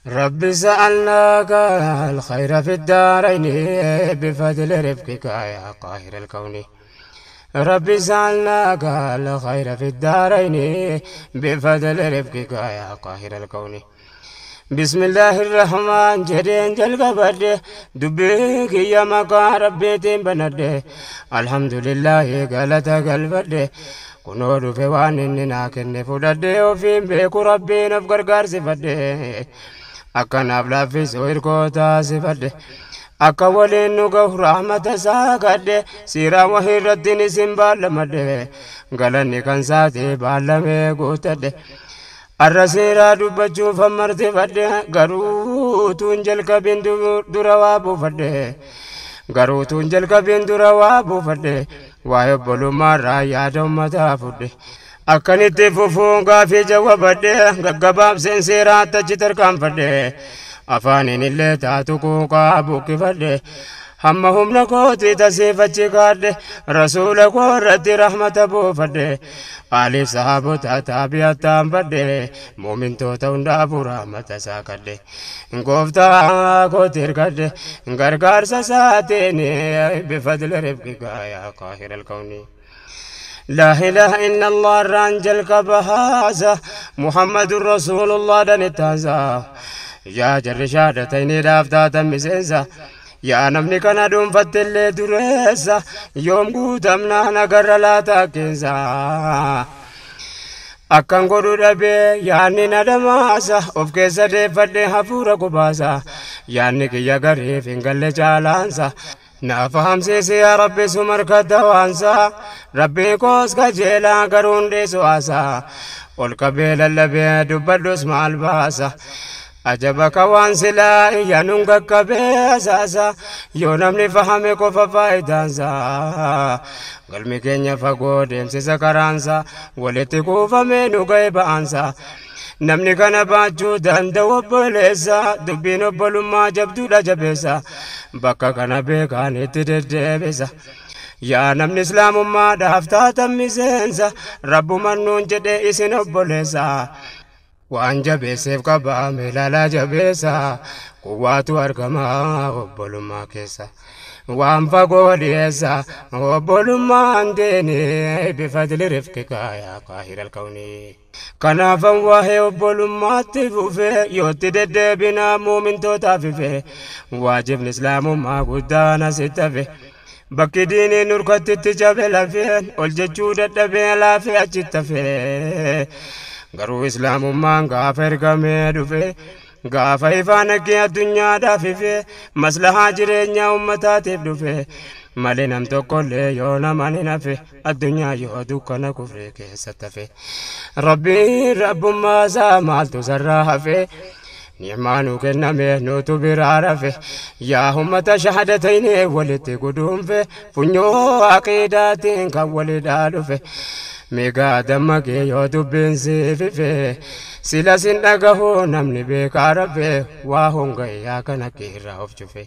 رب سألناك الخير في الدارين بفضل رفقك يا قاهر الكون. رب سألناك الخير في الدارين بفضل رفقك يا قاهر الكون. بسم الله الرحمن جرين جلقبر دبيك يا مقا ربي تنبند. الحمد لله قالت قلبر kunoo dhufe waan inni naa kenne fudhadhe ofiin beeku rabbiin of gargaarsifadhe akkanaaf laaffisuu hirkoo taasifadhe akka waliin nu gahu rahmata isaa kadhe siiraa wahii irrattiin isin baallamadhe galanni kan saatee baallamee guutadhe arra seeraa dubbachuuf hammartifadhe garuu tuun jalqabin dura waa buufadhe garuu tuun jalqabin dura waa buufadhe waa'ee obbolummaarraa yaada ummataa fudhe akkanitti fufuun gaafii jawwabadhe gaggabaabseen seeraatti achi tarkaanfadhe afaaniin illee taatu quuqaa buqqifadhe hamma humna kootii tasiifachi kaadhe rasuula koo irratti rahmata buufadhe aaliif sahaabota taabi'attaan badhe muumintoota hundaafuu rahmata isaa kadhe gooftaa kooti hirkadhe gargaarsa isaatiin bifadli rifqika yaa qaahira alkawnii. لا إله إلا الله رانجل كبهازا محمد رسول الله دنتازا يا جر شهادتين دافتاتا مسنسا yaa namni kana dhuunfattillee dureessa yoom guutamnaa nagarra laataa keessa akkan godhu dhabee yaanni na dhamaasa of keessa deeffadhee hafuura gubaasa yaanni kiyya gariif hin galle caalaansa naa fahamsiisi yaa rabbi sumarka dawaansa rabbii koos kajeelaa garuun dhiisu haasaa ol qabee lallabee dubbadhus maal baasa ajaba ka waan silaa iyyanuun qaqqabee asaasa yoo namni fahame qofa faayidaansa galmi keenya fagoo deemsisa karaansa walitti kuufamee nu ga'e ba'aansa namni kana baachuu danda'u obboleessa dubbiin obbolummaa jabduudha jabeessa bakka kana beekaan itti deddeebisa. Yaa namni islaamummaadhaaf taatan miseensa rabbumaan nuun jedhe isin obboleessa. Waan jabeesseef qabame ilaalaa jabeessa kuwaatu argama obbolummaa keessa. Waan fagoo dhiyeessa obbolummaan deene bifadli rifqika yaa qaahira alkawnii. Kanaafan waa'ee obbolummaatti fufe yootti deddeebinaa muumintootaaf ife waajibni islaamummaa guddaan asitti hafe. Bakki diiniin nurkattitti jabe lafeen ol jechuu dadhabee laafee achitti hafe. Garuu islaamummaan gaafa ergamee dhufe gaafa ifaan haqqee addunyaadhaaf ife maslahaa jireenyaa ummataatiif dhufe malee nam tokkollee yoo namaan hin hafe addunyaa yoo dukkana kufree keessatti hafe. Rabbiin rabbummaa isaa maaltu sarraa hafe ni'maa nuu kenname nuutu biraa rafe yaa ummata shahadatayni walitti guduunfe funyoo aqiidaatiin kan walidhaa dhufe. Meegaa dammaqee yoo dubbiin siifife sila sin dhagahu namni beekaa rafe waa hongayyaa kana keerraa of cufe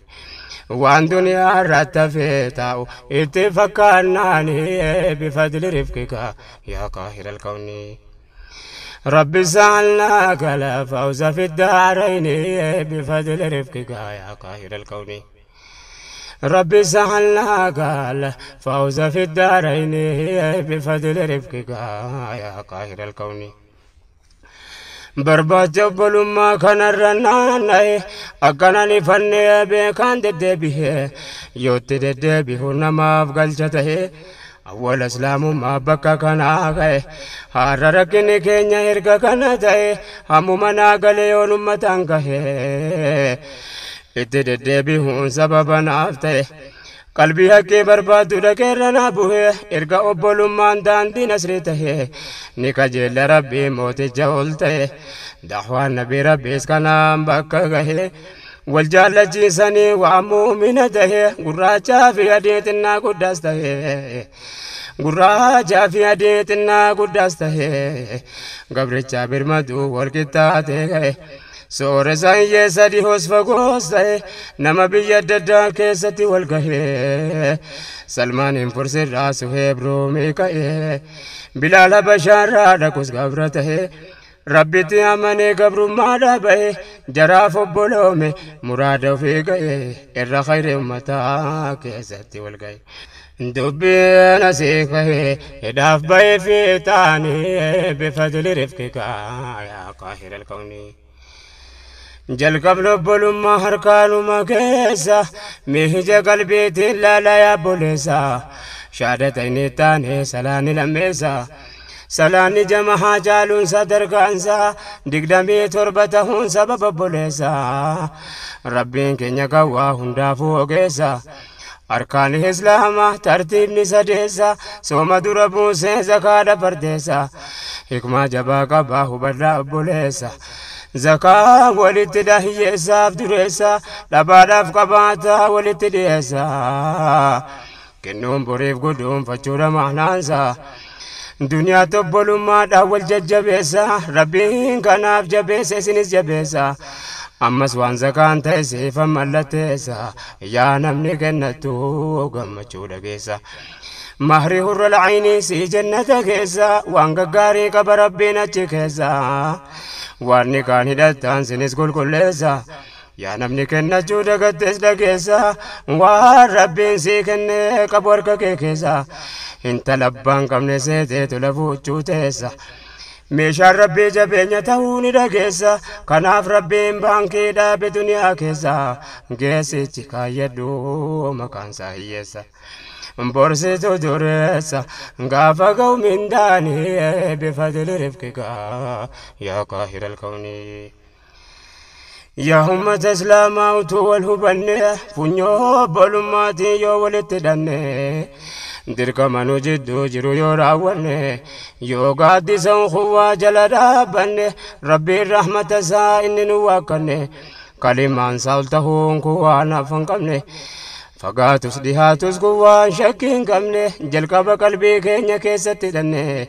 waan duniyaa irratti hafee taa'u itti fakkaannaani bifadli rifqika yaa qaahira alkawnii. رب سألناك الفوز في الدارين بفضل رفقك يا قاهر الكون. رب سألناك الفوز في الدارين بفضل رفقك يا قاهر الكون. Barbaacha obbolummaa kanarra naanna'e akkanaan ifannee beekaan deddeebi'e yootti deddeebi'u namaaf galcha ta'e awwala islaamummaa bakka kanaa ka'e har'a rakkinni keenya erga kana ta'e hammuma naa galee yoon ummataan gahe itti deddeebi'uun sababa naaf ta'e qalbii haqqee barbaaddu dhaqeerra naa bu'e erga obbolummaan daandii nasrii ta'e ni kajeella rabbii mooticha ol ta'e dahwaan nabii rabbiis kanaan bakka gahe wal jaallachiisanii waa muumina ta'e gurraachaa fi adii xinnaa guddaas ta'e gurraachaa fi adii xinnaa guddaas ta'e gabrichaa birmaduu wal qixxaatee ga'e. Sooressa hiyyeessa dhihoos fagoos ta'e nama biyya adda addaa keessatti wal gahee Salmaaniin Fursirraa Suheeb Roomii ka'ee Bilaal Habashaarraa dhaqus gabra ta'e Rabbitti amanee gabrummaa dhaaba'e jaraaf obboloome muraada ofii ga'e irra khayri ummataa keessatti wal ga'e. Dubbiin asii ka'e hidhaaf ba'ee fi taanii bifadli rifqika yaa qaahira alkawnii. Jalqabni obbolummaa harkaanuma keessa miija qalbiitiin laala yaa obboleessa shaadata inni taane salaanni lammeessa. Salaanni jamahaa caaluun sadarkaansa 27 tahuun sababa obboleessa. Rabbiin keenya gawwaa hundaafuu ogeessa. Arkaan islaamaa tartiibni sadeessa sooma dura buusee zakaadha fardeessa. Hikmaa jabaa qabaa hubadhaa obboleessa. Zakaa walitti hiyyeessaaf dureessa dhabaadhaaf qabaataa walitti dhiyeessa. Kennuun boriif guduunfachuudha maanaansa. Duniyaa obbolummaadhaan wal jajjabeessa. Rabbiin kanaaf jabeessa isinis jabeessa. Ammas waan zakaan ta'e siifan mallatteessa. Yaa namni kennattu gammachuu dhageessa. Mahri hurra lacayni si jannata keessa waan gaggaarii qaba Rabbiin achi keessa. Waan kaan hidhattaan sinis qulqulleessa. Yaa namni kennachuu dagattes dhageessa. Waan Rabbiin sii kenne qabu harka kee keessa. Intala abbaan qabne seetee tola fuuchuu teessa. Meeshaan Rabbii jabeenya ta'uu ni dhageessa. Kanaaf Rabbiin baankii dhaabe duniyaa keessa. Geessichi kaayyadhu maqaan isaa hiyyeessa. Borsitu dureessa gaafa ga'u mindaanii bifadli rifqika yaa qaahira alkawnii. Yaa ummata islaamaa utuu wal hubanne funyoo obbolummaatiin yoo walitti hidhanne dirqama nu jidduu jiru yoo raawwanne yoo gaaddisa ukhuwaa jala dhaabbanne Rabbiin rahmata isaa inni nu waakkanne kalimaan isaa ol tahuun kun waan hafa hin qabne fagaatus dhihaatus kun waan shakkii hin qabne jalqaba qalbii keenya keessatti hidhanne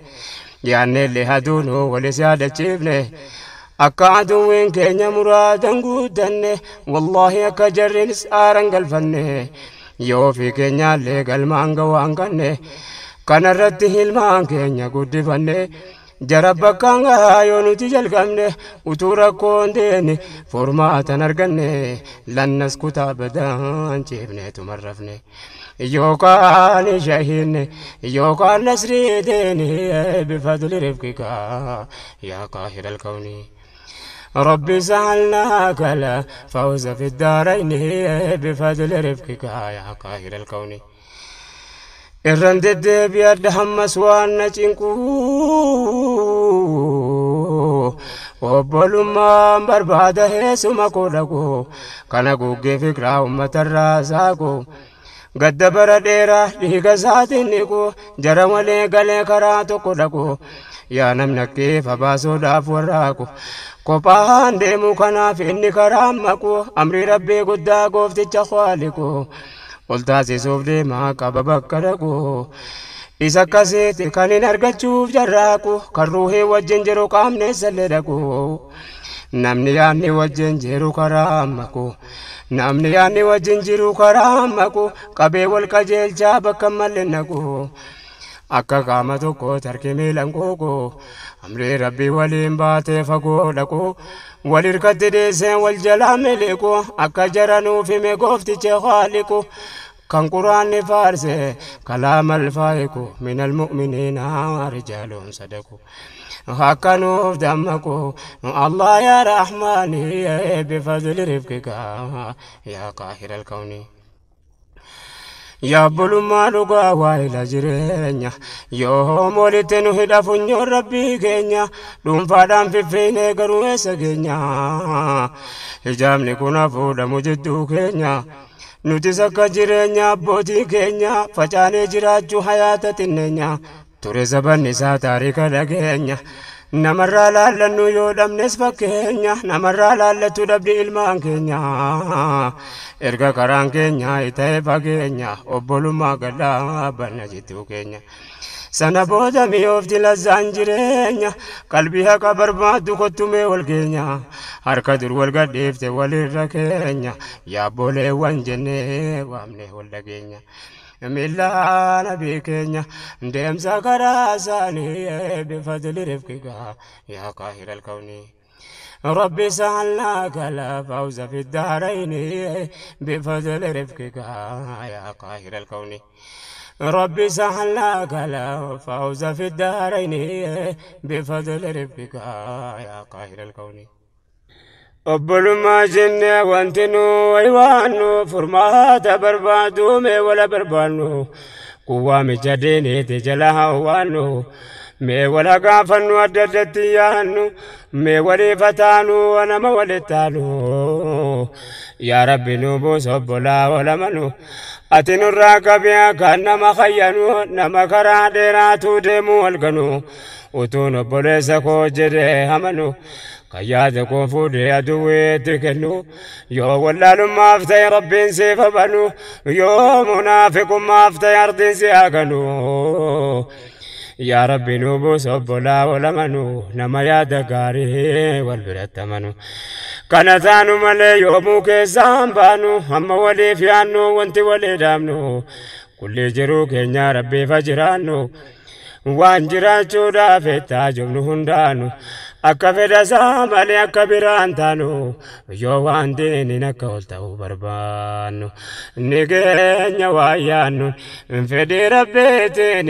yaannellee haduunu walis yaadachiifne akka aduwwiin keenya muraadan guutanne wallaahi akka jarrinis aaran galfanne yoo ofii keenyaallee galmaan gawaan kanne kanarratti hilmaan keenya guddifanne jara bakkaan gahaa yoo nuti jalqabne utuu rakkoon deene furmaatan arganne lannas kutaa badaan ciifneetu marrafne yookaan shahinne yookaan nasrii deene bifadli rifqika yaa qaahira alkawnii. ربي سألناك الفوز في الدارين بفضل رفقك يا قاهر الكون. إرن دد همس وانا چنكو obbolummaan barbaada heessuma koo dhaqu kana guggee fikiraa uummatarraa saaqu gadda bara dheeraa dhiiga isaatiin dhiqu jara malee galee karaa tokko dhaqu yaa namni akkeef abaasuudhaaf warraaqu kophaan deemu kanaaf inni karaa maqu amrii Rabbii guddaa goofticha khwaaliqu ol taasisuuf deemaa qaba bakka dhaqu. Isa akkasiiti kan hin argachuuf jarraaqu kan ruuhii wajjin jiru qaamni sallee dhaqu. Namni yaadni wajjin jiru karaa maqu namni yaadni wajjin jiru karaa maqu qabee wal qajeelchaa bakka malle naqu. Akka qaama tokko tarkii miilan quuqu amrii Rabbii waliin baatee fagoo dhaqu wal hirkatti deessee wal jalaa miliqu akka jara nuuf hime goofticha khaaliqu. Kan quraanni faarse kalaama alfaayiqu min almu'miniina rijaaluun sadaqu akka nuuf dammaqu Allah yaa rahmaani bifadli rifqika yaa qaahira alkawnii. Yaa obbolummaa dhugaa waa'ila jireenya yoom walitti nu hidha funyoon Rabbii keenya dhuunfaadhaan fiffiinee garuu eessa keenya hijaabni kun hafuudhamu jidduu keenya. Nutis akka jireenya abbootii keenya facaanee jiraachuu hayaata xinneenya ture sabanni isaa taarika dhageenya namarraa laallannu yoo dhabnes fakkeenya namarraa laallatu dhabdi ilmaan keenya erga karaan keenya ta'e fageenya obbolummaa gadhaabanna jidduu keenya. Sana booda mi'oofti lazzaan jireenya qalbii haqa barbaaddu kottumee wal keenya harka dur wal gadhiifte walirra keenya yaabboleewwan jennee waamne wal dhageenya. Miila nabii keenya deemsa karaa isaanii bifadli rifqika yaa qaahira alkawnii. ربي سألناك الفوز في الدارين بفضل رفقك يا قاهر الكون. ربي سألناك الفوز في الدارين بفضل رفقك يا قاهر الكون. Obbolummaa jennee wanti nu waywaannu furmaata barbaadu mee wala barbaannu kun waamicha diiniiti jala hawwaannu mee wala gaafannu adda addatti yaannu mee waliif taanu nama walitti taanu yaa Rabbi nu buusa obbolaa walamanu ati nurraa qabee kan nama fayyanu nama karaa dheeraatu deemu walganu utuun obboleessa koo jedhee amanu kan yaada koo fuudhee aduweetti kennu yoo wallaalummaaf ta'e Rabbiin siif banu yoo munaafiqummaaf ta'e ardiin si haganu. Yaa Rabbi nu buusa obbolaa walamanu nama yaada gaarii wal biratti amanu. Kana taanu malee yoomuu keessaan baanu amma waliif yaannu wanti walii dhaabnu kulli jiruu keenya Rabbiif jiraannu waan jiraachuudhaaf itti hundaanu akka fedha isaa malee akka biraan taanu yoo waan diiniin akka ol ta'uu barbaannu ni keenya waa yaannu fedhii Rabbiitiin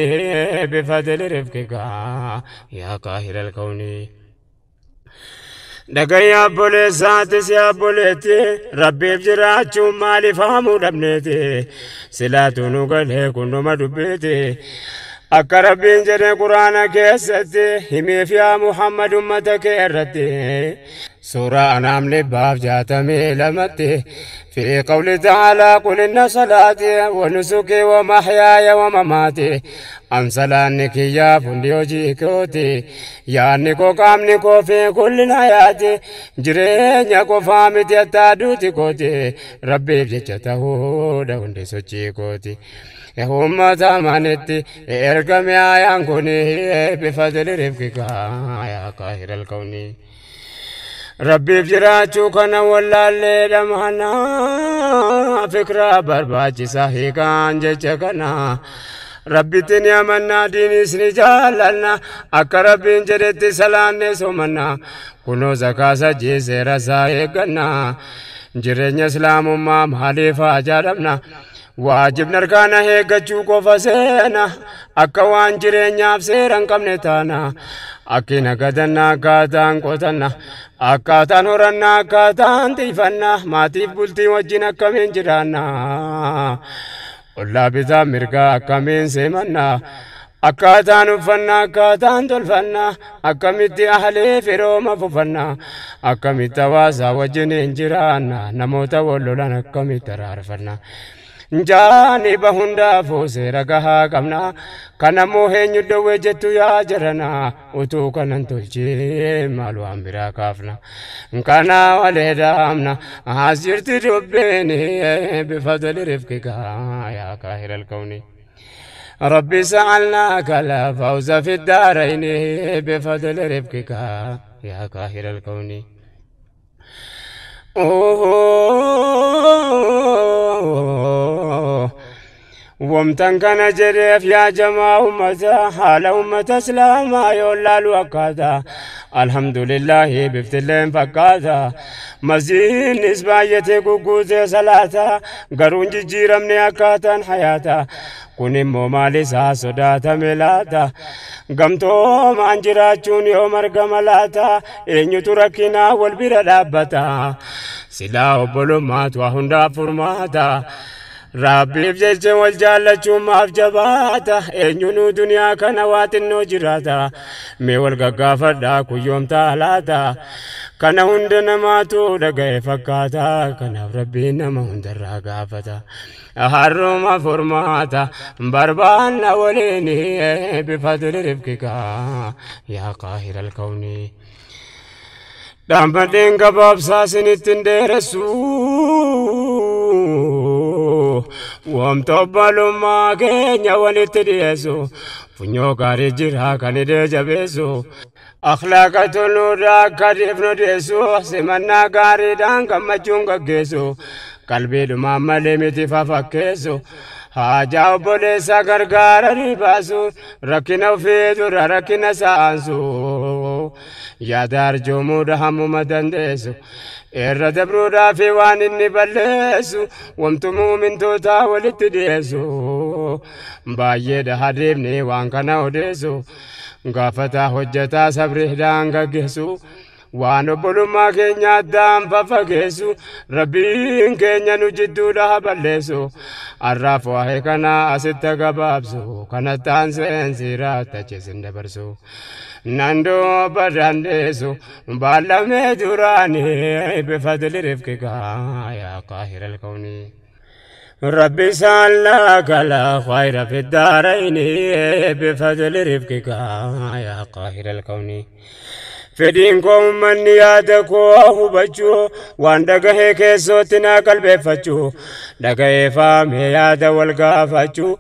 bifadli rifqika yaa qaahira alkawnii. Dhagaya obboleessaatis yaa obboleetti Rabbiif jiraachuun maaliif haamuu dhabneeti silaatu nu galee kunuma dubbiiti. Akka Rabbiin jedhe Quraana keessatti himiif yaa Muhammad ummata kee irratti suuraa Anaam 162tti في قول تعالى قل إن صلاتي ونسكي ومحياي ومماتي أم صلانك يا فندي وجيكوتي يا نيكو قامني في كل حياتي jireenya qofaa miti attaaduuti kooti Rabbiif jecha ta'uudha hundi sochii kooti. Uummata amanetti ergame ayaan kun bifadli rifqika yaa qaahira alkawnii. Rabbiif jiraachuu kana wallaallee dhamana fikraa barbaachisa hiikaan jecha kana. Rabbitti ni amannaa diinis ni jaallanna akka Rabbiin jedhetti salaannee soomanna kunoo zakaa sajjii seera isaa eegganna jireenya islaamummaa maaliif haa jaalamna waajibni arkaana eeggachuu qofa seena akka waan jireenyaaf seera hin qabne taana akki nagadanna akkaataan qotanna akkaataan horanna akkaataan tiifanna maatiif bultii wajjin akkamiin jiraanna ollaa bitaa mirgaa akkamiin seemanna akkaataan uffannaa akkaataan tolfanna akkamitti ahlee firooma fufanna akkamitti hawaasaa wajjin hin jiraanna namoota wal lolan akkamitti araarfanna. Jaaniba hundaafuu seera gahaa qabna kanammoo eenyu dhowwee jettu yaa jarana utuu kanan tolchee maal waan biraa kaafna kana walee dhaamna as jirti dubbiin bifadli rifqika yaa qaahira alkawnii. ربي سألناك الفوز في الدارين بفضل رفقك يا قاهر الكون. ومتن كان جريف يا جماعة أمتا حال أمة إسلاما يولال وكاتا الحمد لله بفتلين فكاتا مزين نسبايتي قوقوتي صلاتا قرون جيرمني أكاتا حياتا kun immoo maal isaa sodaatame laata gamtoomaan jiraachuun yoom argama laata eenyutu rakkinaa wal bira dhaabbata silaa obbolummaatu waa hundaaf furmaata Rabbiif jecha wal jaallachuun maaf jabaata eenyunuu duniyaa kana waa xinnoo jiraata mee wal gaggaafadhaa kuyyoomtaa laata kana hunda namaatu dhaga'e fakkaata kanaaf Rabbiin nama hundarraa gaafata harruma furmaata barbaanna waliin bifadli rifqika yaa qaahira alkawnii. Dhaammadheen gabaabsaa isinitti hin dheeressu wamta obbolummaa keenya walitti dhiyeessu funyoo gaarii jira kan hidhee jabeessu akhlaaqa toluudhaa akka dhiifnu dhiyeessu simannaa gaariidhaan gammachuun gaggeessu qalbiidhumaan malee miti fafakkeessu Haajaa obboleessa gargaaranii baasu, rakkina ofii dura rakkina saansu. Yaada arjoomuudha hammuma dandeessu, irra dabruudhaaf waan inni balleessu, wamtu muumintootaa walitti dhiyeessu. Baay'eedha hadeemni waan kana odeessu, gaafataa hojjetaa sabriidhaan gaggeessu. Waan obbolummaa keenya addaan faffageessu, Rabbiin keenya nu jidduudha balleessu. Arraaf waa'ee kana asitti gabaabsu, kanatti aanseen siiraatti achisin dabarsu. Nan dubba dandeessu baallamee duraanii bifadli rifqika yaa qaahira alkawnii. ربي سألناك لا خير في الدارين بفضل رفقك يا قاهر الكون. Fedhiin koo uummanni yaada koo hubachuu, waan dhagahee keessootti naa qalbeeffachuu, dhagahee faamee yaada wal gaafachuu,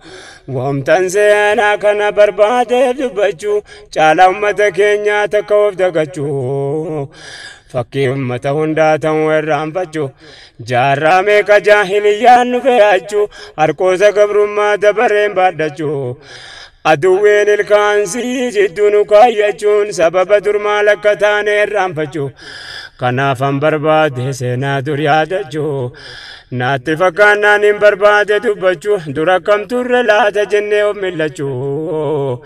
wamtan seenaa kana barbaadeef dubbachuu, caalaa uummata keenyaa takka of dagachuu, fakkii uummata hundaa ta'uu irraanfachuu, jaarraa meeqa jaahiliyyaan nu fe'achuu, harkoota gabrummaa dabareen baadhachuu. Aduwween ilkaansii jidduu nu kaayyachuun sababa dur maal akka taane irraanfachuu. Kanaafan barbaade seenaa dur yaadachuu. Naatti fakkaannaan hin barbaade dubbachuu, dura akkam turre laata jennee of millachuu.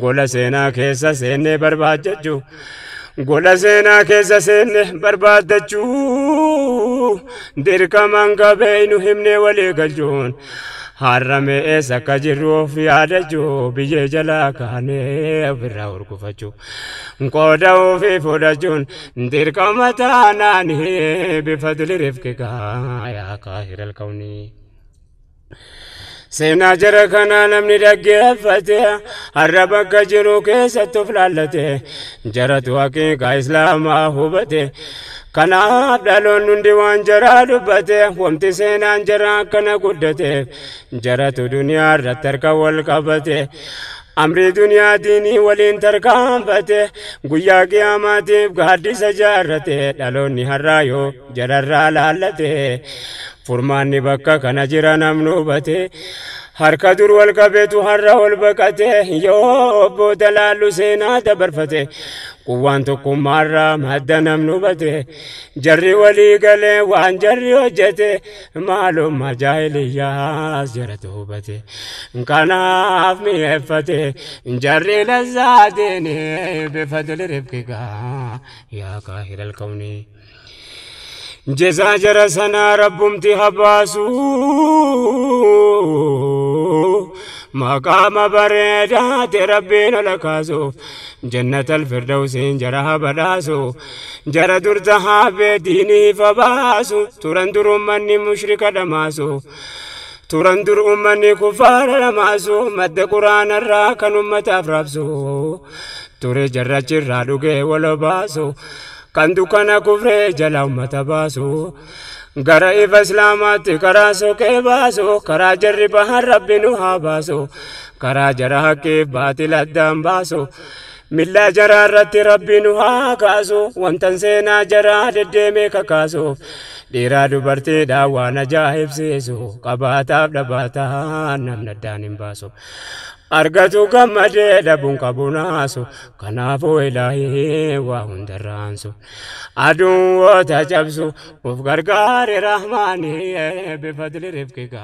Gola seenaa keessa seennee barbaadachuu. Gola seenaa keessa seenne barbaaddachuu. Dirqamaan qabee nu himnee walii galchuun. Har'a eessa akka jirru of yaadachuu, biyyee jalaa kaanee ofirraa hurgufachuu. Qooda ofii fudhachuun dirqama taanaanii bifadli rifqika yaa qaahira alkawnii. Seenaa jara kanaa namni dhaggeeffate, har'a bakka jiru keessatti of laallate, jaratu haqiiqaa islaamaa hubate. Kanaaf dhaloonni hundi waan jaraa dubbate, wamti seenaan jaraa akkana guddate, jaratu duniyaa irratti harka wal qabate. Amrii duniyaa diinii waliin tarkaanfate, guyyaa qiyaamaatiif gaaddisa jaarrate, dhaloonni har'aa yoo jararraa laallate. Furmaanni bakka kana jira namni hubate. Harka dur wal qabeetu har'a wal baqate, yoo obboota laallu seenaa dabarfate. Kuwaan tokkummaarraa madda namni hubate, jarri walii galee waan jarri hojjete, maalummaa jaahiliyyaas jaratu hubate. Kanaaf mi'eeffate jarri lazzaatiin bifadli rifqika yaa qaahira alkawnii. Jezaa jara sanaa rabbumti habaasu, maqaama bareedaate Rabbiin ol kaasuuf, jannata alfirdawsiin jara habadhaasu, jara dur tahaabee diiniif habaasu. Turan dur ummanni mushrika dhamaasu, turan dur ummanni kufaara dhamaasu, madda quraanarraa kan ummataaf raabsu ture, jarrachirraa dhugee wal baasu, kan dukkana kufree jala ummata baasu, gara ifa islaamaatti karaa soqee baasu. Karaa jarri bahan Rabbi nu haa baasu, karaa jara haqqiif baatil addaan baasu, millaa jaraa irratti Rabbi nu haa kaasu. Wantan seenaa jaraa deddeemee kakaasuuf, dhiiraa dubartiidhaan waan ajaa'ibsiisu, qabaataaf dhabaataa namni addaan hin baasu. Argatu gammadee dhabuun qabu naasu, kanaafuu ilaahii waa hundarraansu. Aduun woota cabsu of gargaare rahmaanii bifadli rifqika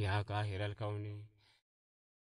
yaa qaahira alkawnii.